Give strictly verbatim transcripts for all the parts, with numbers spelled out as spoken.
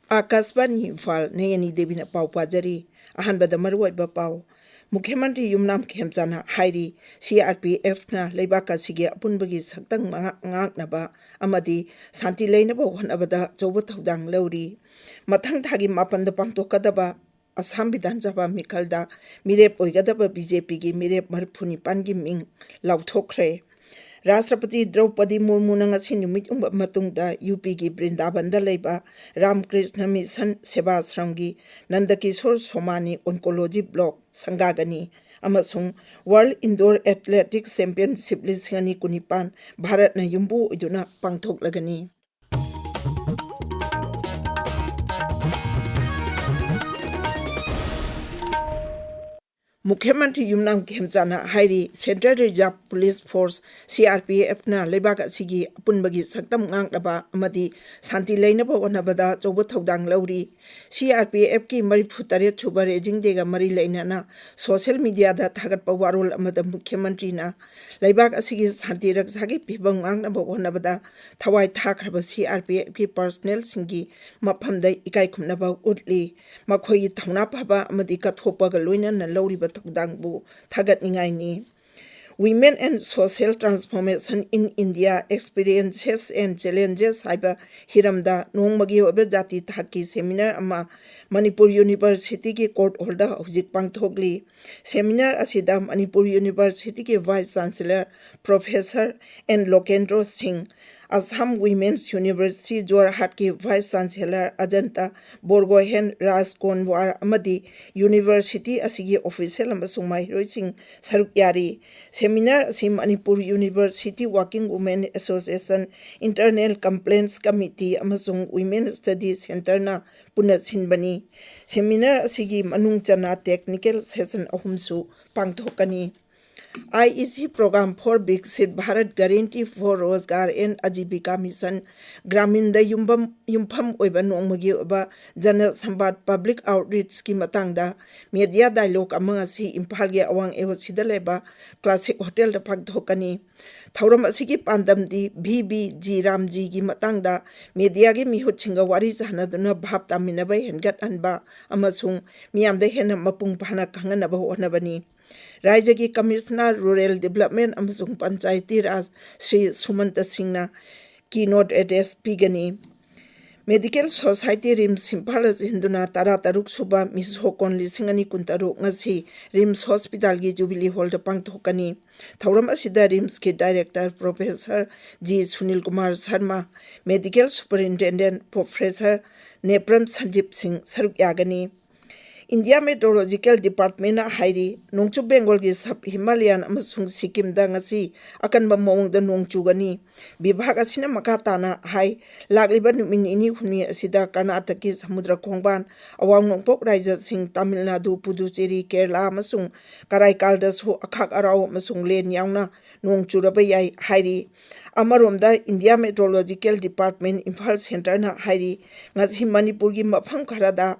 ꯑꯥꯀꯥꯁꯕꯥꯅꯤ ꯏꯝꯐꯥꯜ, ꯅꯌꯅꯤ ꯗꯦꯕꯤꯅ ꯄꯥꯎ ꯄꯥꯖꯔꯤ꯫ ꯑꯍꯥꯟꯕꯗ ꯃꯔꯨꯑꯣꯏꯕ ꯄꯥꯎ꯫ ꯃꯨꯈ꯭ꯌ ꯃꯟꯇ꯭ꯔꯤ ꯌꯨꯝꯅꯥꯝ ꯈꯦꯝꯆꯥꯅ ꯍꯥꯏꯔꯤ, ꯁꯤ ꯑꯥꯔ ꯄꯤ ꯑꯦꯐꯅ ꯂꯩꯕꯥꯛ ꯑꯁꯤꯒꯤ ꯑꯄꯨꯟꯕꯒꯤ ꯁꯛꯇꯝ ꯉꯥꯛ-, ꯉꯥꯛꯅꯕ ꯑꯃꯗꯤ ꯁꯥꯟꯇꯤ ꯂꯩꯅꯕ ꯍꯣꯠꯅꯕꯗ ꯑꯆꯧꯕ ꯊꯧꯗꯥꯡ ꯂꯧꯔꯤ꯫ ꯃꯊꯪ ꯊꯥꯒꯤ ꯃꯥꯄꯟꯗ ꯄꯥꯡꯊꯣꯛꯀꯗꯕ ꯑꯁꯥꯝ ꯕꯤꯙꯥꯟ ꯁꯚꯥ ꯃꯤꯈꯜꯗ ꯃꯤꯔꯦꯞ ꯑꯣꯏꯒꯗꯕ ꯕꯤ ꯖꯦ ꯄꯤꯒꯤ ꯃꯤꯔꯦꯞ ꯃꯔꯤꯐꯨ ꯅꯤꯄꯥꯟꯒꯤ ꯃꯤꯡ ꯂꯥꯎꯊꯣꯛꯈ꯭ꯔꯦ꯫ ꯔꯥꯁꯇ꯭ꯔꯄꯇꯤ ꯗ꯭ꯔꯧꯄꯗꯤ ꯃꯨꯔꯃꯨꯅ ꯉꯁꯤ ꯅꯨꯃꯤꯠ ꯌꯨꯡꯕ ꯃꯇꯨꯡꯗ ꯌꯨ ꯄꯤꯒꯤ ꯕ꯭ꯔꯤꯟꯗꯥꯕꯟꯗ ꯂꯩꯕ ꯔꯥꯝꯀ꯭ꯔꯤꯁꯅ ꯃꯤꯁꯟ ꯁꯦꯕꯥꯁ꯭ꯔꯝꯒꯤ ꯅꯟꯗꯀꯤꯁꯣꯔ ꯁꯣꯃꯥꯅꯤ ꯑꯣꯟꯀꯣꯂꯣꯖꯤ ꯕ꯭ꯂꯣꯛ ꯁꯪꯒꯥꯒꯅꯤ ꯑꯃꯁꯨꯡ ꯋꯥꯔꯜ ꯏꯟꯗꯣꯔ ꯑꯦꯊꯂꯦꯇꯤꯛꯁ ꯆꯦꯝꯄꯤꯌꯟꯁꯤꯞ ꯂꯤꯁꯤꯡ ꯑꯅꯤ ꯀꯨꯟꯅꯤꯄꯥꯟ ꯚꯥꯔꯠꯅ ꯌꯨꯝꯕꯨ ꯑꯣꯏꯗꯨꯅ ꯄꯥꯡꯊꯣꯛꯂꯒꯅꯤ꯫ ꯃꯨꯈ꯭ꯌ ꯃꯟꯇ꯭ꯔꯤ ꯌꯨꯝꯅꯥꯝ ꯈꯦꯝꯆꯥꯅ ꯍꯥꯏꯔꯤ, central reserve police force, C R P ꯑꯦꯐꯅ ꯂꯩꯕꯥꯛ ꯑꯁꯤꯒꯤ ꯑꯄꯨꯟꯕꯒꯤ ꯁꯛꯇꯝ ꯉꯥꯛꯅꯕ ꯑꯃꯗꯤ ꯁꯥꯟꯇꯤ ꯂꯩꯅꯕ ꯍꯣꯠꯅꯕꯗ ꯑꯆꯧꯕ ꯊꯧꯗꯥꯡ ꯂꯧꯔꯤ꯫ ꯁꯤ ꯑꯥꯔ ꯄꯤ ꯑꯦꯐꯀꯤ ꯃꯔꯤꯐꯨ ꯇꯔꯦꯠ ꯁꯨꯕ ꯔꯦꯖꯤꯡ ꯗꯦꯒ ꯃꯔꯤ ꯂꯩꯅꯅ ꯁꯣꯁꯤꯌꯦꯜ ꯃꯤꯗꯤꯌꯥꯗ ꯊꯥꯒꯠꯄ ꯋꯥꯔꯣꯜ ꯑꯃꯗ ꯃꯨꯈ꯭ꯌ ꯃꯟꯇ꯭ꯔꯤꯅ ꯂꯩꯕꯥꯛ ꯑꯁꯤꯒꯤ ꯁꯥꯟꯇꯤ ꯔꯛꯁꯥꯒꯤ ꯐꯤꯕꯝ ꯉꯥꯛꯅꯕ ꯍꯣꯠꯅꯕꯗ ꯊꯋꯥꯏ ꯊꯥꯈ꯭ꯔꯕ ꯁꯤ ꯑꯥꯔ ꯄꯤ ꯑꯦꯐꯀꯤ ꯄꯔꯁꯅꯦꯜꯁꯤꯡꯒꯤ ꯃꯐꯝꯗ ꯏꯀꯥꯏ ꯈꯨꯝꯅꯕ ꯎꯠꯂꯤ꯫ ꯃꯈꯣꯏꯒꯤ ꯊꯧꯅꯥ ꯐꯕ ꯑꯃꯗꯤ ꯀꯠꯊꯣꯛꯄꯒ ꯂꯣꯏꯅꯅ ꯂꯧꯔꯤꯕ ꯊꯧꯗꯥꯡꯕꯨ ꯊꯥꯒꯠꯅꯤꯡꯉꯥꯏꯅꯤ꯫ Women and Social Transformation in India, Experiences and Challenges ꯍꯥꯏꯕ ꯍꯤꯔꯝꯗ ꯅꯣꯡꯃꯒꯤ ꯑꯣꯏꯕ ꯖꯥꯇꯤ ꯊꯥꯛꯀꯤ ꯁꯦꯃꯤꯅꯥꯔ ꯑꯃ ꯃꯅꯤꯄꯨꯔ ꯌꯨꯅꯤꯚꯔꯁꯤꯇꯤꯒꯤ ꯀꯣꯔꯠ ꯍꯣꯜꯗ ꯍꯧꯖꯤꯛ ꯄꯥꯡꯊꯣꯛꯂꯤ꯫ ꯁꯦꯃꯤꯅꯥꯔ ꯑꯁꯤꯗ ꯃꯅꯤꯄꯨꯔ ꯌꯨꯅꯤꯚꯔꯁꯤꯇꯤꯒꯤ vice chancellor professor N Lokendro Singh, Assam women's university ꯖꯣꯔꯍꯥꯠꯀꯤ ꯚꯥꯏꯁ ꯆꯥꯟꯁꯦꯂꯔ ꯑꯖꯟꯇ ꯕꯣꯔꯒꯣꯍꯦꯟ ꯔꯥꯖ ꯀꯣꯟꯋꯥꯔ ꯑꯃꯗꯤ ꯌꯨꯅꯤꯚꯔꯁꯤꯇꯤ ꯑꯁꯤꯒꯤ ꯑꯣꯐꯤꯁꯤꯌꯦꯜ ꯑꯃꯁꯨꯡ ꯃꯍꯩꯔꯣꯏꯁꯤꯡ ꯁꯔꯨꯛ ꯌꯥꯔꯤ꯫ ꯁꯦꯃꯤꯅꯥꯔ ꯑꯁꯤ Manipur university working women association, internal complaints committee ꯑꯃꯁꯨꯡ ꯋꯤꯃꯦꯟ ꯁ꯭ꯇꯗꯤ ꯁꯦꯟꯇꯔꯅ ꯄꯨꯟꯅ ꯁꯤꯟꯕꯅꯤ꯫ ꯁꯦꯃꯤꯅꯥꯔ ꯑꯁꯤꯒꯤ ꯃꯅꯨꯡ ꯆꯟꯅ ꯇꯦꯛꯅꯤꯀꯦꯜ ꯁꯦꯁꯟ ꯑꯍꯨꯝꯁꯨ ꯄꯥꯡꯊꯣꯛꯀꯅꯤ꯫ IEC program for Viksit Bharat Guarantee for Rozgar and Ajivika Mission, ꯒ꯭ꯔꯥꯃꯤꯟꯗ ꯌꯨꯝꯐꯝ, ꯌꯨꯝꯐꯝ ꯑꯣꯏꯕ ꯅꯣꯡꯃꯒꯤ ꯑꯣꯏꯕ ꯖꯅ ꯁꯝꯕꯥꯗ ꯄꯕ꯭ꯂꯤꯛ ꯑꯥꯎꯠꯔꯤꯆꯀꯤ ꯃꯇꯥꯡꯗ ꯃꯦꯗꯤꯌꯥ ꯗꯥꯏꯂꯣꯒ ꯑꯃ ꯉꯁꯤ ꯏꯝꯐꯥꯜꯒꯤ ꯑꯋꯥꯡ ꯑꯦꯑꯣꯁꯤꯗ ꯂꯩꯕ ꯀ꯭ꯂꯥꯁꯤꯛ ꯍꯣꯇꯦꯜꯗ ꯄꯥꯡꯊꯣꯛꯀꯅꯤ꯫ ꯊꯧꯔꯝ ꯑꯁꯤꯒꯤ ꯄꯥꯟꯗꯝꯗꯤ ꯚꯤ ꯕꯤ ꯖꯤ ꯔꯥꯝꯖꯤꯒꯤ ꯃꯇꯥꯡꯗ ꯃꯦꯗꯤꯌꯥꯒꯤ ꯃꯤꯍꯨꯠꯁꯤꯡꯒ ꯋꯥꯔꯤ ꯁꯥꯟꯅꯗꯨꯅ ꯚꯥꯞ ꯇꯥꯃꯤꯟꯅꯕ ꯍꯦꯟꯒꯠꯍꯟꯕ ꯑꯃꯁꯨꯡ ꯃꯤꯌꯥꯝꯗ ꯍꯦꯟꯅ ꯃꯄꯨꯡ ꯐꯥꯅ ꯈꯪꯍꯟꯅꯕ ꯍꯣꯠꯅꯕꯅꯤ꯫ ꯔꯥꯏꯖ꯭ꯌꯒꯤ ꯀꯃꯤꯁꯅꯔ ꯔꯨꯔꯦꯜ ꯗꯤꯕ꯭ꯂꯞꯃꯦꯟ ꯑꯃꯁꯨꯡ ꯄꯟꯆꯥꯌꯇꯤ ꯔꯥꯖ ꯁ꯭ꯔꯤ ꯁꯨꯃꯟꯇ ꯁꯤꯡꯅ ꯀꯤꯅꯣꯠ ꯑꯦꯗ꯭ꯔꯦꯁ ꯄꯤꯒꯅꯤ꯫ ꯃꯦꯗꯤꯀꯦꯜ ꯁꯣꯁꯥꯏꯇꯤ ꯔꯤꯝꯁ ꯏꯝꯐꯥꯜ ꯑꯁꯤ ꯍꯤꯟꯗꯨꯅ ꯇꯔꯥꯇꯔꯨꯛ ꯁꯨꯕ ꯃꯤꯁꯣꯀꯣꯟ ꯂꯤꯁꯤꯡ ꯑꯅꯤ ꯀꯨꯟꯇꯔꯨꯛ ꯉꯁꯤ ꯔꯤꯝꯁ ꯍꯣꯁꯄꯤꯇꯥꯜꯒꯤ ꯖꯨꯕꯤꯂꯤ ꯍꯣꯜꯗ ꯄꯥꯡꯊꯣꯛꯀꯅꯤ꯫ ꯊꯧꯔꯝ ꯑꯁꯤꯗ ꯔꯤꯝꯁꯀꯤ director professor G Sunil Kumar Sharma, medical superintendent professor Nepram Sanjib Singh ꯁꯔꯨꯛ ꯌꯥꯒꯅꯤ꯫ ꯏꯟꯗꯤꯌꯥ ꯃꯦꯇ꯭ꯔꯣꯂꯣꯖꯤꯀꯦꯜ ꯗꯤꯄꯥꯔꯠꯃꯦꯟꯅ ꯍꯥꯏꯔꯤ, ꯅꯣꯡꯆꯨꯞ ꯕꯦꯡꯒꯣꯜꯒꯤ ꯁꯕ ꯍꯤꯃꯥꯂꯌꯥꯟ ꯑꯃꯁꯨꯡ ꯁꯤꯛꯀꯤꯝꯗ ꯉꯁꯤ ꯑꯀꯟꯕ ꯃꯑꯣꯡꯗ ꯅꯣꯡ ꯆꯨꯒꯅꯤ꯫ ꯕꯤꯚꯥꯒ ꯑꯁꯤꯅ ꯃꯈꯥ ꯇꯥꯅ ꯍꯥꯏ, ꯂꯥꯛꯂꯤꯕ ꯅꯨꯃꯤꯠ ꯅꯤꯅꯤ ꯍꯨꯝꯅꯤ ꯑꯁꯤꯗ ꯀꯔꯅꯥꯇꯀꯒꯤ ꯁꯃꯨꯗ꯭ꯔ ꯈꯣꯡꯕꯥꯟ, ꯑꯋꯥꯡ ꯅꯣꯡꯄꯣꯛ ꯔꯥꯏꯖ꯭ꯌꯁꯤꯡ ꯇꯥꯃꯤꯜ ꯅꯥꯗꯨ, ꯄꯨꯗꯨꯆꯦꯔꯤ, ꯀꯦꯔꯂꯥ ꯑꯃꯁꯨꯡ ꯀꯔꯥꯏꯀꯥꯜꯗꯁꯨ ꯑꯈꯥꯛ ꯑꯔꯥꯎ ꯑꯃꯁꯨꯡ ꯂꯦꯟ ꯌꯥꯎꯅ ꯅꯣꯡ ꯆꯨꯔꯕ ꯌꯥꯏ ꯍꯥꯏꯔꯤ꯫ ꯑꯃꯔꯣꯝꯗ, ꯏꯟꯗꯤꯌꯥ ꯃꯦꯇ꯭ꯔꯣꯂꯣꯖꯤꯀꯦꯜ ꯗꯤꯄꯥꯔꯠꯃꯦꯟ ꯏꯝꯐꯥꯜ ꯁꯦꯟꯇꯔꯅ ꯍꯥꯏꯔꯤ, ꯉꯁꯤ ꯃꯅꯤꯄꯨꯔꯒꯤ ꯃꯐꯝ ꯈꯔꯗ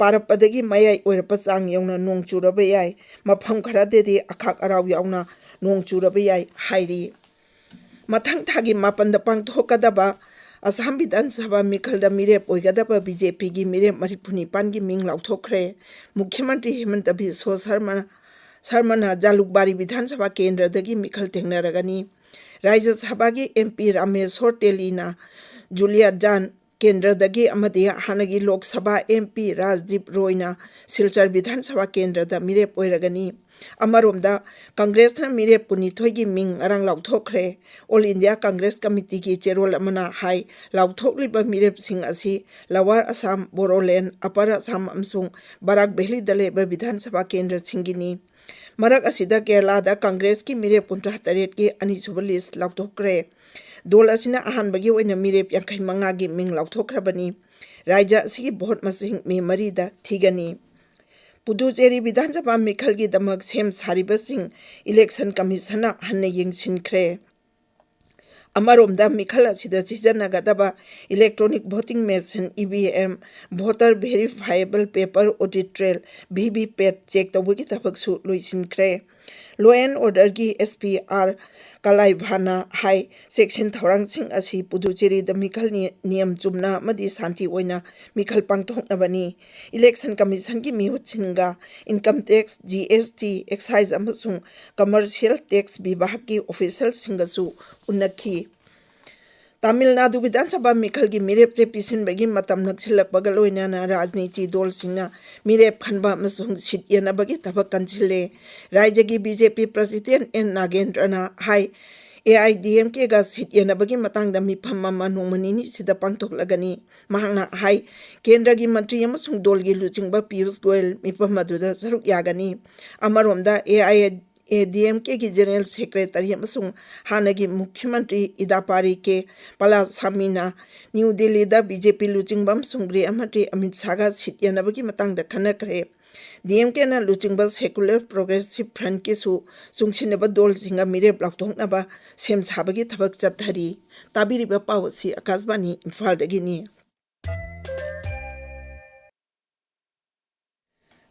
ꯄꯥꯔꯛꯄꯗꯒꯤ ꯃꯌꯥꯏ ꯑꯣꯏꯔꯞꯄ ꯆꯥꯡ ꯌꯧꯅ ꯅꯣꯡ ꯆꯨꯔꯕ ꯌꯥꯏ, ꯃꯐꯝ ꯈꯔꯗꯗꯤ ꯑꯈꯥꯛ ꯑꯔꯥꯎ ꯌꯥꯎꯅ ꯅꯣꯡ ꯆꯨꯔꯕ ꯌꯥꯏ ꯍꯥꯏꯔꯤ꯫ ꯃꯊꯪ ꯊꯥꯒꯤ ꯃꯥꯄꯟꯗ ꯄꯥꯡꯊꯣꯛꯀꯗꯕ ꯑꯁꯥꯝ ꯕꯤꯙꯥꯟ ꯁꯚꯥ ꯃꯤꯈꯜꯗ ꯃꯤꯔꯦꯞ ꯑꯣꯏꯒꯗꯕ ꯕꯤ ꯖꯦ ꯄꯤꯒꯤ ꯃꯤꯔꯦꯞ ꯃꯔꯤꯐꯨ ꯅꯤꯄꯥꯟꯒꯤ ꯃꯤꯡ ꯂꯥꯎꯊꯣꯛꯈ꯭ꯔꯦ꯫ ꯃꯨꯈ꯭ꯌ ꯃꯟꯇ꯭ꯔꯤ ꯍꯤꯃꯟꯇ ꯕꯤꯁ꯭ꯋ ꯁꯔꯃ, ꯁꯔꯃꯅ ꯖꯥꯂꯨꯛꯕꯥꯔꯤ ꯕꯤꯙꯥꯟ ꯁꯚꯥ ꯀꯦꯟꯗ꯭ꯔꯗꯒꯤ ꯃꯤꯈꯜ ꯊꯦꯡꯅꯔꯒꯅꯤ꯫ ꯔꯥꯖ꯭ꯌ ꯁꯚꯥꯒꯤ ꯑꯦꯝ ꯄꯤ ꯔꯥꯃꯦꯁꯣꯔ ꯇꯦꯂꯤꯅ ꯖꯨꯂꯤꯌꯥꯖꯥꯟ ꯀꯦꯟꯗ꯭ꯔꯗꯒꯤ ꯑꯃꯗꯤ ꯍꯥꯟꯅꯒꯤ ꯂꯣꯛ ꯁꯚꯥ ꯑꯦꯝ ꯄꯤ ꯔꯥꯖꯗꯤꯞ ꯔꯣꯏꯅ ꯁꯤꯜꯆꯔ ꯕꯤꯙꯥꯟ ꯁꯚꯥ ꯀꯦꯟꯗ꯭ꯔꯗ ꯃꯤꯔꯦꯞ ꯑꯣꯏꯔꯒꯅꯤ꯫ ꯑꯃꯔꯣꯝꯗ, ꯀꯪꯒ꯭ꯔꯦꯁꯅ ꯃꯤꯔꯦꯞ ꯀꯨꯟꯅꯤꯊꯣꯏꯒꯤ ꯃꯤꯡ ꯉꯔꯥꯡ ꯂꯥꯎꯊꯣꯛꯈ꯭ꯔꯦ꯫ ꯑꯣꯜ ꯏꯟꯗꯤꯌꯥ ꯀꯪꯒ꯭ꯔꯦꯁ ꯀꯃꯤꯇꯤꯒꯤ ꯆꯦꯔꯣꯜ ꯑꯃꯅ ꯍꯥꯏ, ꯂꯥꯎꯊꯣꯛꯂꯤꯕ ꯃꯤꯔꯦꯞꯁꯤꯡ ꯑꯁꯤ ꯂꯋꯥꯔ ꯑꯁꯥꯝ, ꯕꯣꯔꯣꯂꯦꯟ, ꯑꯄꯔ ꯑꯁꯥꯝ ꯑꯃꯁꯨꯡ ꯕꯔꯥꯛ ꯚꯦꯂꯤꯗ ꯂꯩꯕ ꯕꯤꯙꯥꯟ ꯁꯚꯥ ꯀꯦꯟꯗ꯭ꯔꯁꯤꯡꯒꯤꯅꯤ꯫ ꯃꯔꯛ ꯑꯁꯤꯗ, ꯀꯦꯔꯂꯥꯗ ꯀꯪꯒ꯭ꯔꯦꯁꯀꯤ ꯃꯤꯔꯦꯞ ꯀꯨꯟꯊ꯭ꯔꯥ ꯇꯔꯦꯠꯀꯤ ꯑꯅꯤꯁꯨꯕ ꯂꯤꯁ꯭ꯠ ꯂꯥꯎꯊꯣꯛꯈ꯭ꯔꯦ꯫ ꯗꯣꯜ ꯑꯁꯤꯅ ꯑꯍꯥꯟꯕꯒꯤ ꯑꯣꯏꯅ ꯃꯤꯔꯦꯞ ꯌꯥꯡꯈꯩ ꯃꯉꯥꯒꯤ ꯃꯤꯡ ꯂꯥꯎꯊꯣꯛꯈ꯭ꯔꯕꯅꯤ꯫ ꯔꯥꯖ꯭ꯌ ꯑꯁꯤꯒꯤ ꯚꯣꯠ ꯃꯁꯤꯡ ꯃꯦ ꯃꯔꯤꯗ ꯊꯤꯒꯅꯤ꯫ ꯄꯨꯗꯨꯆꯦꯔꯤ ꯕꯤꯙꯥꯟ ꯁꯚꯥ ꯃꯤꯈꯜꯒꯤꯗꯃꯛ ꯁꯦꯝ ꯁꯥꯔꯤꯕꯁꯤꯡ ꯏꯂꯦꯛꯁꯟ ꯀꯃꯤꯁꯟꯅ ꯍꯟꯅ ꯌꯦꯡꯁꯤꯟꯈ꯭ꯔꯦ꯫ ꯑꯃꯔꯣꯝꯗ, ꯃꯤꯈꯜ ꯑꯁꯤꯗ ꯁꯤꯖꯤꯟꯅꯒꯗꯕ electronic voting machine, E V M, voter verifiable paper audit trail, V V pat, check ꯇꯧꯕꯒꯤ ꯊꯕꯛꯁꯨ ꯂꯣꯏꯁꯤꯟꯈ꯭ꯔꯦ꯫ Law and Orderꯒꯤ S P R ꯀꯂꯥꯏꯚꯥꯅ ꯍꯥꯏ, ꯆꯦꯛꯁꯤꯟ ꯊꯧꯔꯥꯡꯁꯤꯡ ꯑꯁꯤ ꯄꯨꯗꯨꯆꯦꯔꯤꯗ ꯃꯤꯈꯜ ꯅꯤ-, ꯅꯤꯌꯝ ꯆꯨꯝꯅ ꯑꯃꯗꯤ ꯁꯥꯟꯇꯤ ꯑꯣꯏꯅ ꯃꯤꯈꯜ ꯄꯥꯡꯊꯣꯛꯅꯕꯅꯤ꯫ ꯏꯂꯦꯛꯁꯟ ꯀꯃꯤꯁꯟꯒꯤ ꯃꯤꯍꯨꯠꯁꯤꯡꯒ income tax, G S T, excise ꯑꯃꯁꯨꯡ commercial tax ꯕꯤꯚꯥꯒꯀꯤ ꯑꯣꯐꯤꯁꯤꯌꯦꯜꯁꯤꯡꯒꯁꯨ ꯎꯅꯈꯤ꯫ ꯇꯥꯃꯤꯜ ꯅꯥꯗꯨ ꯕꯤꯙꯥꯟ ꯁꯚꯥ ꯃꯤꯈꯜꯒꯤ ꯃꯤꯔꯦꯞꯁꯦ ꯄꯤꯁꯤꯟꯕꯒꯤ ꯃꯇꯝ ꯅꯛꯁꯤꯜꯂꯛꯄꯒ ꯂꯣꯏꯅꯅ ꯔꯥꯖꯅꯤꯇꯤ ꯗꯣꯜꯁꯤꯡꯅ ꯃꯤꯔꯦꯞ ꯈꯟꯕ ꯑꯃꯁꯨꯡ ꯁꯤꯠ ꯌꯦꯟꯅꯕꯒꯤ ꯊꯕꯛ ꯀꯟꯁꯤꯜꯂꯦ꯫ ꯔꯥꯖ꯭ꯌꯒꯤ B J P president N ꯅꯥꯒꯦꯟꯗ꯭ꯔꯅ high, A I D M Kꯒ ꯁꯤꯠ ꯌꯦꯟꯅꯕꯒꯤ ꯃꯇꯥꯡꯗ ꯃꯤꯐꯝ ꯑꯃ ꯅꯣꯡꯃ ꯅꯤꯅꯤꯁꯤꯗ ꯄꯥꯡꯊꯣꯛꯂꯒꯅꯤ꯫ ꯃꯍꯥꯛꯅ ꯍꯥꯏ, ꯀꯦꯟꯗ꯭ꯔꯒꯤ ꯃꯟꯇ꯭ꯔꯤ ꯑꯃꯁꯨꯡ ꯗꯣꯜꯒꯤ ꯂꯨꯆꯤꯡꯕ ꯄꯤꯌꯨꯁ ꯒꯣꯌꯜ ꯃꯤꯐꯝ ꯑꯗꯨꯗ ꯁꯔꯨꯛ ꯌꯥꯒꯅꯤ꯫ ꯑꯃꯔꯣꯝꯗ, A I A D M Kꯒꯤ General Secretary ꯑꯃꯁꯨꯡ ꯍꯥꯟꯅꯒꯤ ꯃꯨꯈ꯭ꯌ ꯃꯟꯇ꯭ꯔꯤ ꯏꯗꯥꯄꯥꯔꯤ ꯀꯦ ꯄꯂꯥꯁꯥꯃꯤꯅ ꯅ꯭ꯌꯨ ꯗꯤꯜꯂꯤꯗ B J P ꯂꯨꯆꯤꯡꯕ ꯑꯃꯁꯨꯡ ꯒ꯭ꯔꯤꯍ ꯃꯟꯇ꯭ꯔꯤ ꯑꯃꯤꯠ ꯁꯥꯍꯒ ꯁꯤꯠ ꯌꯦꯟꯅꯕꯒꯤ ꯃꯇꯥꯡꯗ ꯈꯟꯅꯈ꯭ꯔꯦ꯫ D M Kꯅ ꯂꯨꯆꯤꯡꯕ Secular Progressive Frontꯀꯤꯁꯨ ꯆꯨꯡꯁꯤꯟꯅꯕ ꯗꯣꯜꯁꯤꯡꯒ ꯃꯤꯔꯦꯞ ꯂꯥꯎꯊꯣꯛꯅꯕ ꯁꯦꯝ ꯁꯥꯕꯒꯤ ꯊꯕꯛ ꯆꯠꯊꯔꯤ꯫ ꯇꯥꯕꯤꯔꯤꯕ ꯄꯥꯎ ꯑꯁꯤ ꯑꯀꯥꯁꯕꯥꯅꯤ ꯏꯝꯐꯥꯜꯗꯒꯤꯅꯤ꯫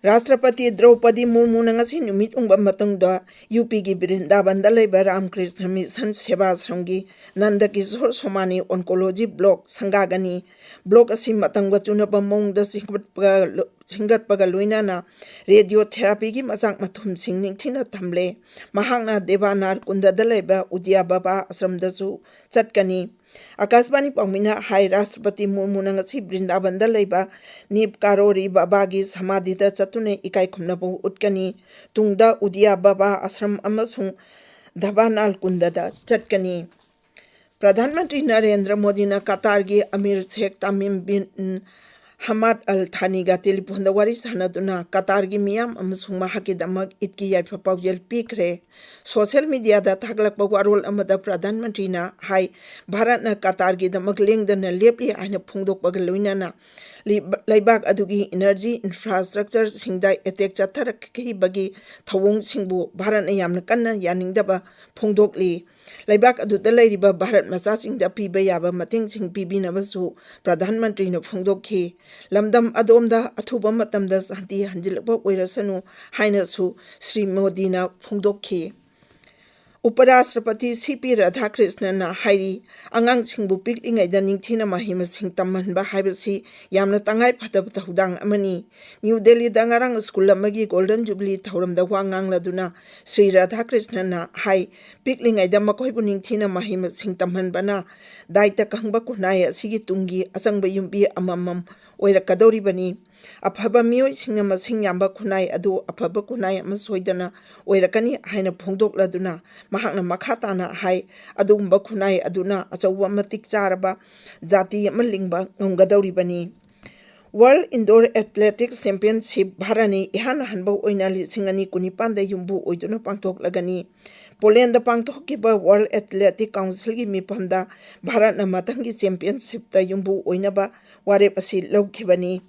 ꯔꯥꯁꯇ꯭ꯔꯄꯇꯤ ꯗ꯭ꯔꯧꯄꯗꯤ ꯃꯨꯔꯃꯨꯅ ꯉꯁꯤ ꯅꯨꯃꯤꯠ ꯌꯨꯡꯕ ꯃꯇꯨꯡꯗ ꯌꯨ ꯄꯤꯒꯤ ꯕ꯭ꯔꯤꯟꯗꯥꯕꯟꯗ ꯂꯩꯕ ꯔꯥꯝꯀ꯭ꯔꯤꯁꯅ ꯃꯤꯁꯟ ꯁꯦꯕꯥ ꯑꯥꯁ꯭ꯔꯝꯒꯤ Nanda Kishore ꯁꯣꯃꯥꯅꯤ oncology block ꯁꯪꯒꯥꯒꯅꯤ꯫ Block ꯑꯁꯤ ꯃꯇꯝꯒ ꯆꯨꯅꯕ ꯃꯑꯣꯡꯗ ꯁꯦꯝꯒꯠꯄꯒ ꯂꯣ-, ꯁꯦꯝꯒꯠꯄꯒ ꯂꯣꯏꯅꯅ ꯔꯦꯗꯤꯑꯣ ꯊꯦꯔꯥꯄꯤꯒꯤ ꯃꯆꯥꯛ ꯃꯊꯨꯝꯁꯤꯡ ꯅꯤꯡꯊꯤꯅ ꯊꯝꯂꯦ꯫ ꯃꯍꯥꯛꯅ ꯗꯦꯕꯥꯅꯥꯔ ꯀꯨꯟꯗꯗ ꯂꯩꯕ ꯎꯗꯤꯌꯥ ꯕꯕꯥ ꯑꯥꯁ꯭ꯔꯝꯗꯁꯨ ꯆꯠꯀꯅꯤ꯫ ꯑꯀꯥꯁꯕꯥꯅꯤ ꯄꯥꯎꯃꯤꯅ ꯍꯥꯏ, ꯔꯥꯁꯇ꯭ꯔꯄꯇꯤ ꯃꯨꯔꯃꯨꯅ ꯉꯁꯤ ꯕ꯭ꯔꯤꯟꯗꯥꯕꯟꯗ ꯂꯩꯕ ꯅꯤꯞꯀꯥꯔꯣꯔꯤ ꯕꯕꯥꯒꯤ ꯁꯃꯥꯙꯤꯗ ꯆꯠꯇꯨꯅ ꯏꯀꯥꯏ ꯈꯨꯝꯅꯕ ꯎꯠꯀꯅꯤ꯫ ꯇꯨꯡꯗ ꯎꯗꯤꯌꯥ ꯕꯕꯥ ꯑꯥꯁ꯭ꯔꯝ ꯑꯃꯁꯨꯡ ꯗꯕꯥꯅꯥꯜ ꯀꯨꯟꯗꯗ ꯆꯠꯀꯅꯤ꯫ ꯄ꯭ꯔꯙꯥꯟ ꯃꯟꯇ꯭ꯔꯤ ꯅꯔꯦꯟꯗ꯭ꯔ ꯃꯣꯗꯤꯅ ꯀꯇꯥꯔꯒꯤ ꯑꯃꯤꯔ ꯁꯦꯈ ꯇꯥꯃꯤꯝ ꯕꯤꯟ ꯍꯃꯥꯗ ꯑꯜ ꯊꯥꯅꯤꯒ ꯇꯦꯂꯤꯐꯣꯟꯗ ꯋꯥꯔꯤ ꯁꯥꯟꯅꯗꯨꯅ ꯀꯇꯥꯔꯒꯤ ꯃꯤꯌꯥꯝ ꯑꯃꯁꯨꯡ ꯃꯍꯥꯛꯀꯤꯗꯃꯛ ꯏꯗꯀꯤ ꯌꯥꯏꯐ ꯄꯥꯎꯖꯦꯜ ꯄꯤꯈ꯭ꯔꯦ꯫ ꯁꯣꯁꯤꯌꯦꯜ ꯃꯤꯗꯤꯌꯥꯗ ꯊꯥꯒꯠꯂꯛꯄ ꯋꯥꯔꯣꯜ ꯑꯃꯗ ꯄ꯭ꯔꯙꯥꯟ ꯃꯟꯇ꯭ꯔꯤꯅ ꯍꯥꯏ, ꯚꯥꯔꯠꯅ ꯀꯇꯥꯔꯒꯤꯗꯃꯛ ꯂꯦꯡꯗꯅ ꯂꯦꯞꯂꯤ ꯍꯥꯏꯅ ꯐꯣꯡꯗꯣꯛꯄꯒ ꯂꯣꯏꯅꯅ ꯂꯩꯕ-, ꯂꯩꯕꯥꯛ ꯑꯗꯨꯒꯤ ꯏꯅꯔꯖꯤ ꯏꯟꯐ꯭ꯔꯥꯁ꯭ꯇ꯭ꯔꯛꯆꯔꯁꯤꯡꯗ ꯑꯦꯇꯦꯛ ꯆꯠꯊꯔꯛꯈꯤꯕꯒꯤ ꯊꯧꯑꯣꯡꯁꯤꯡꯕꯨ ꯚꯥꯔꯠꯅ ꯌꯥꯝꯅ ꯀꯟꯅ ꯌꯥꯅꯤꯡꯗꯕ ꯐꯣꯡꯗꯣꯛꯂꯤ꯫ ꯂꯩꯕꯥꯛ ꯑꯗꯨꯗ ꯂꯩꯔꯤꯕ ꯚꯥꯔꯠ ꯃꯆꯥꯁꯤꯡꯗ ꯄꯤꯕ ꯌꯥꯕ ꯃꯇꯦꯡꯁꯤꯡ ꯄꯤꯕꯤꯅꯕꯁꯨ ꯄ꯭ꯔꯙꯥꯟ ꯃꯟꯇ꯭ꯔꯤꯅ ꯐꯣꯡꯗꯣꯛꯈꯤ꯫ ꯂꯝꯗꯝ ꯑꯗꯣꯝꯗ ꯑꯊꯨꯕ ꯃꯇꯝꯗ ꯁꯥꯟꯇꯤ ꯍꯟꯖꯤꯜꯂꯛꯄ ꯑꯣꯏꯔꯁꯅꯨ ꯍꯥꯏꯅꯁꯨ ꯁ꯭ꯔꯤ ꯃꯣꯗꯤꯅ ꯐꯣꯡꯗꯣꯛꯈꯤ꯫ ꯎꯄꯔꯥꯁꯇ꯭ꯔꯄꯇꯤ ꯁꯤ ꯄꯤ ꯔꯥꯙꯥꯀ꯭ꯔꯤꯁꯅꯟꯅ ꯍꯥꯏꯔꯤ, ꯑꯉꯥꯡꯁꯤꯡꯕꯨ ꯄꯤꯛꯂꯤꯉꯩꯗ ꯅꯤꯡꯊꯤꯅ ꯃꯍꯩ ꯃꯁꯤꯡ ꯇꯝꯍꯟꯕ ꯍꯥꯏꯕꯁꯤ ꯌꯥꯝꯅ ꯇꯉꯥꯏ ꯐꯗꯕ ꯊꯧꯗꯥꯡ ꯑꯃꯅꯤ꯫ ꯅ꯭ꯌꯨ ꯗꯦꯜꯂꯤꯗ ꯉꯔꯥꯡ ꯁ꯭ꯀꯨꯜ ꯑꯃꯒꯤ ꯒꯣꯜꯗꯟ ꯖꯨꯕꯤꯂꯤ ꯊꯧꯔꯝꯗ ꯋꯥ ꯉꯥꯡꯂꯗꯨꯅ ꯁ꯭ꯔꯤ ꯔꯥꯙꯥꯀ꯭ꯔꯤꯁꯅꯟꯅ ꯍꯥꯏ, ꯄꯤꯛꯂꯤꯉꯩꯗ ꯃꯈꯣꯏꯕꯨ ꯅꯤꯡꯊꯤꯅ ꯃꯍꯩ ꯃꯁꯤꯡ ꯇꯝꯍꯟꯕꯅ ꯗꯥꯏꯇ ꯈꯪꯕ ꯈꯨꯟꯅꯥꯏ ꯑꯁꯤꯒꯤ ꯇꯨꯡꯒꯤ ꯑꯆꯪꯕ ꯌꯨꯝꯕꯤ ꯑꯃꯃꯝ ꯑꯣꯏꯔꯛꯀꯗꯧꯔꯤꯕꯅꯤ꯫ ꯑꯐꯕ ꯃꯤꯑꯣꯏꯁꯤꯡꯅ ꯃꯁꯤꯡ ꯌꯥꯝꯕ ꯈꯨꯟꯅꯥꯏ ꯑꯗꯨ ꯑꯐꯕ ꯈꯨꯟꯅꯥꯏ ꯑꯃ ꯁꯣꯏꯗꯅ ꯑꯣꯏꯔꯛꯀꯅꯤ ꯍꯥꯏꯅ ꯐꯣꯡꯗꯣꯛꯂꯗꯨꯅ ꯃꯍꯥꯛꯅ ꯃꯈꯥ ꯇꯥꯅ ꯍꯥꯏ, ꯑꯗꯨꯒꯨꯝꯕ ꯈꯨꯟꯅꯥꯏ ꯑꯗꯨꯅ ꯑꯆꯧꯕ ꯃꯇꯤꯛ ꯆꯥꯔꯕ ꯖꯥꯇꯤ ꯑꯃ ꯂꯤꯡꯕ ꯉꯝꯒꯗꯧꯔꯤꯕꯅꯤ꯫ World Indoor Athletics Championship ꯚꯥꯔꯠꯅ ꯏꯍꯥꯟ ꯍꯥꯟꯕ ꯑꯣꯏꯅ ꯂꯤꯁꯤꯡ ꯑꯅꯤ ꯀꯨꯟꯅꯤꯄꯥꯟꯗ ꯌꯨꯝꯕꯨ ꯑꯣꯏꯗꯨꯅ ꯄꯥꯡꯊꯣꯛꯂꯒꯅꯤ꯫ ꯄꯣꯂꯦꯟꯗ ꯄꯥꯡꯊꯣꯛꯈꯤꯕ World Athletic Councilꯒꯤ ꯃꯤꯐꯝꯗ ꯚꯥꯔꯠꯅ ꯃꯊꯪꯒꯤ championshipꯇ ꯌꯨꯝꯕꯨ ꯑꯣꯏꯅꯕ ꯋꯥꯔꯦꯞ ꯑꯁꯤ ꯂꯧꯈꯤꯕꯅꯤ꯫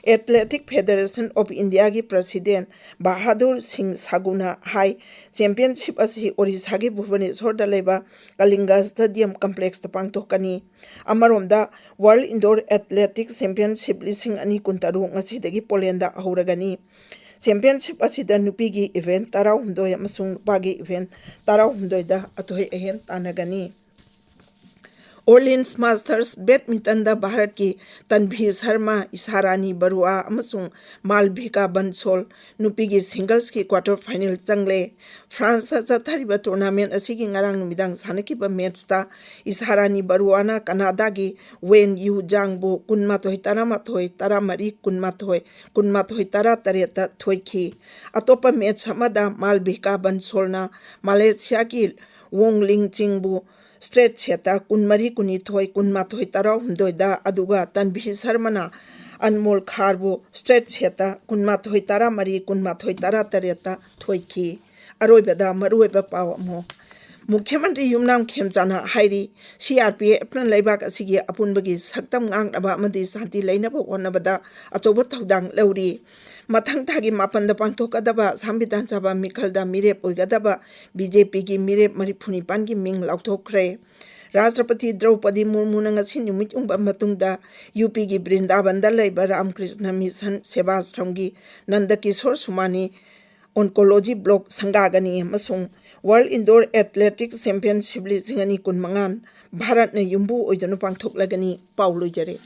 Athletic Federation of Indiaꯒꯤ president Bahadur ꯁꯤꯡ ꯁꯥꯒꯨꯅ ꯍꯥꯏ, championship ꯑꯁꯤ ꯑꯣꯔꯤꯁꯥꯒꯤ ꯚꯨꯕꯅꯦꯁꯣꯔꯗ ꯂꯩꯕ ꯀꯂꯤꯡꯒ Stadium Complexꯇ ꯄꯥꯡꯊꯣꯛꯀꯅꯤ꯫ ꯑꯃꯔꯣꯝꯗ, World Indoor Athletics Championship ꯂꯤꯁꯤꯡ ꯑꯅꯤ ꯀꯨꯟꯇꯔꯨꯛ ꯉꯁꯤꯗꯒꯤ ꯄꯣꯂꯦꯟꯗ ꯍꯧꯔꯒꯅꯤ꯫ Championship ꯑꯁꯤꯗ ꯅꯨꯄꯤꯒꯤ event ꯇꯔꯥꯍꯨꯝꯗꯣꯏ ꯑꯃꯁꯨꯡ ꯅꯨꯄꯥꯒꯤ event ꯇꯔꯥꯍꯨꯝꯗꯣꯏꯗ ꯑꯊꯣꯏ ꯑꯍꯦꯟ ꯇꯥꯟꯅꯒꯅꯤ꯫ Orleans Masters badmintonꯗ ꯚꯥꯔꯠꯀꯤ ꯇꯟꯚꯤ ꯁꯔꯃ, ꯏꯁꯥꯔꯥꯅꯤ ꯕꯔꯨꯑꯥ ꯑꯃꯁꯨꯡ ꯃꯥꯜꯚꯤꯀꯥ ꯕꯟꯁꯣꯜ ꯅꯨꯄꯤꯒꯤ singlesꯀꯤ quarter final ꯆꯪꯂꯦ꯫ ꯐ꯭ꯔꯥꯟꯁꯇ ꯆꯠꯊꯔꯤꯕ tournament ꯑꯁꯤꯒꯤ ꯉꯔꯥꯡ ꯅꯨꯃꯤꯗꯥꯡ ꯁꯥꯟꯅꯈꯤꯕ matchꯇ ꯏꯁꯥꯔꯥꯅꯤ ꯕꯔꯨꯑꯥꯅ ꯀꯅꯥꯗꯥꯒꯤ ꯋꯦꯟ ꯌꯨ ꯖꯥꯡꯕꯨ ꯀꯨꯟꯃꯥꯊꯣꯏ ꯇꯔꯥꯃꯥꯊꯣꯏ, ꯇꯔꯥꯃꯔꯤ ꯀꯨꯟꯃꯥꯊꯣꯏ, ꯀꯨꯟꯃꯥꯊꯣꯏ ꯇꯔꯥꯇꯔꯦꯠꯇ ꯊꯣꯏꯈꯤ꯫ ꯑꯇꯣꯞꯄ match ꯑꯃꯗ ꯃꯥꯜꯚꯤꯀꯥ ꯕꯟꯁꯣꯜꯅ ꯃꯂꯦꯁꯤꯌꯥꯒꯤ ꯋꯣꯡ ꯂꯤꯡ ꯆꯤꯡꯕꯨ straight setꯇ ꯀꯨꯟꯃꯔꯤ ꯀꯨꯟꯅꯤꯊꯣꯏ, ꯀꯨꯟꯃꯥꯊꯣꯏ ꯇꯔꯥꯍꯨꯝꯗꯣꯏꯗ, ꯑꯗꯨꯒ ꯇꯟꯚꯤ ꯁꯔꯃꯅ ꯑꯟꯃꯣꯜ ꯈꯥꯔꯕꯨ straight set ꯀꯨꯟꯃꯥꯊꯣꯏ ꯇꯔꯥꯃꯔꯤ, ꯀꯨꯟꯃꯥꯊꯣꯏ ꯇꯔꯥꯇꯔꯦꯠꯇ ꯊꯣꯏꯈꯤ꯫ ꯑꯔꯣꯏꯕꯗ ꯃꯔꯨꯑꯣꯏꯕ ꯄꯥꯎ ꯑꯃꯨꯛ꯫ ꯃꯨꯈ꯭ꯌ ꯃꯟꯇ꯭ꯔꯤ ꯌꯨꯝꯅꯥꯝ ꯈꯦꯝꯆꯥꯅ ꯍꯥꯏꯔꯤ, CRPFꯅ ꯂꯩꯕꯥꯛ ꯑꯁꯤꯒꯤ ꯑꯄꯨꯟꯕꯒꯤ ꯁꯛꯇꯝ ꯉꯥꯛꯅꯕ ꯑꯃꯗꯤ ꯁꯥꯟꯇꯤ ꯂꯩꯅꯕ ꯍꯣꯠꯅꯕꯗ ꯑꯆꯧꯕ ꯊꯧꯗꯥꯡ ꯂꯧꯔꯤ꯫ ꯃꯊꯪ ꯊꯥꯒꯤ ꯃꯥꯄꯟꯗ ꯄꯥꯡꯊꯣꯛꯀꯗꯕ ꯑꯁꯥꯝ ꯕꯤꯙꯥꯟ ꯁꯚꯥ ꯃꯤꯈꯜꯗ ꯃꯤꯔꯦꯞ ꯑꯣꯏꯒꯗꯕ BJPꯒꯤ ꯃꯤꯔꯦꯞ ꯃꯔꯤꯐꯨ ꯅꯤꯄꯥꯟꯒꯤ ꯃꯤꯡ ꯂꯥꯎꯊꯣꯛꯈ꯭ꯔꯦ꯫ ꯔꯥꯁꯇ꯭ꯔꯄꯇꯤ ꯗ꯭ꯔꯧꯄꯗꯤ ꯃꯨꯔꯃꯨꯅ ꯉꯁꯤ ꯅꯨꯃꯤꯠ ꯌꯨꯡꯕ ꯃꯇꯨꯡꯗ UPꯒꯤ ꯕ꯭ꯔꯤꯟꯗꯥꯕꯟꯗ ꯂꯩꯕ ꯔꯥꯝꯀ꯭ꯔꯤꯁꯅ mission ꯁꯦꯕꯥꯁ꯭ꯔꯝꯒꯤ Nanda Kishore ꯁꯨꯃꯥꯅꯤ Oncology Block ꯁꯪꯒꯥꯒꯅꯤ ꯑꯃꯁꯨꯡ World Indoor Athletics Championship ꯂꯤꯁꯤꯡ ꯑꯅꯤ ꯀꯨꯟꯃꯉꯥ ꯚꯥꯔꯠꯅ ꯌꯨꯝꯕꯨ ꯑꯣꯏꯗꯨꯅ ꯄꯥꯡꯊꯣꯛꯂꯒꯅꯤ꯫ ꯄꯥꯎ ꯂꯣꯏꯖꯔꯦ꯫